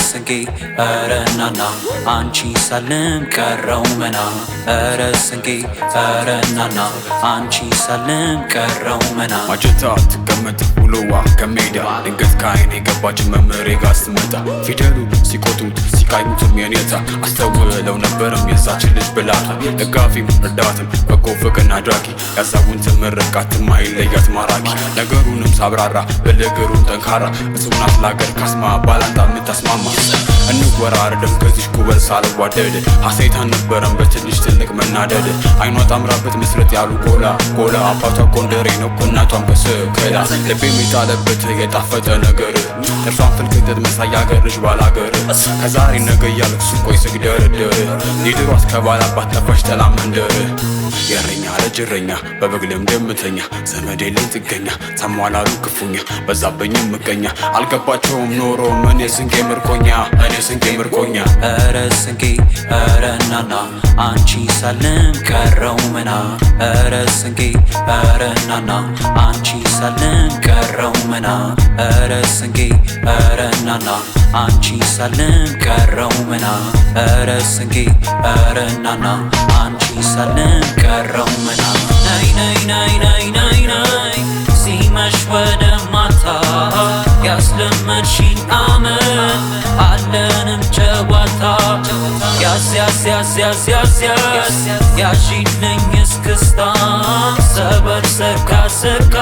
ስንቄ ኧረ ናና አንቺ ሳልም ቀረው መና ኧረ ስንቄ ኧረ ናና አንቺ ሳልም ቀረው መና። ማጀታ ትቀመጥ ውሎዋ ከሜዳ፣ ድንገት ከአይኔ ገባች መምህሬ ጋር ስትመጣ። ፊደሉ ሲቆጥሩት ሲቃኙትም የኔታ አስተውለው ነበርም የዛችን ልጅ ብላታ። ደጋፊም ረዳትም በጎ ፍቅርን አድራጊ፣ ያዛውንት ምርቃትም አይለያት ማራኪ። ነገሩንም ሳብራራ በልግሩም ጠንካራ እጹብ ናት፣ ለአገር ካስማ ባላንጣ የምታስማማ። እንወራረድም ከዚሽ ጉበዝ ሳልዋደድ፣ ሀሴት አልነበረም በትንሽ ትልቅ መናደድ። አይኗ ታምራበት ምስረት ያሉ ጎላ ጎላ፣ አባቷ ጎንደሬ ነው እናቷም ከስክላ። ልቤም የጣለበት የጣፈጠ ነገር፣ ጥርሷን ፍልቅጥጥ መሳይ ያገር ልጅ ባላገር። ከዛሬ ነገ እያልኩ ስቆይ ስግደረደር፣ ሊድሯት ከባላባት ጠፋች ጠላ መንደር። የእረኛ ልጅ እረኛ፣ በበግ ልምድ የምተኛ፣ ዘመድ የለኝ ጥገኛ፣ ታሟላሉ ክፉኛ በዛብኝም ምቀኛ። አልገባቸውም ኖሮ እኔ ስንቄ ምርኮኛ፣ እኔ ስንቄ ምርኮኛ። ኧረ ስንቄ ኧረ ናና አንቺ ሳልም ቀረው መና ኧረ ስንቄ ኧረ ናና አንቺ ሳልም ቀረው መና ኧረ ስንቄ ኧረ ናና አንቺ ሳልም ቀረው መና ኧረ ስንቄ ኧረ ናና አንቺ ሳልም ቀረው መና። ነይ ነይ ነይ ነይ ነይ ነይ ሲመሽ ወደ ማታ፣ ያስለመድሽኝ አመል አለንም ጨዋታ። ያዝ ያዝ ያዝ ያዝ ያዝ ያዝ ያዢልኝ እስክስታ፣ ሰበር ሰካ ሰካ።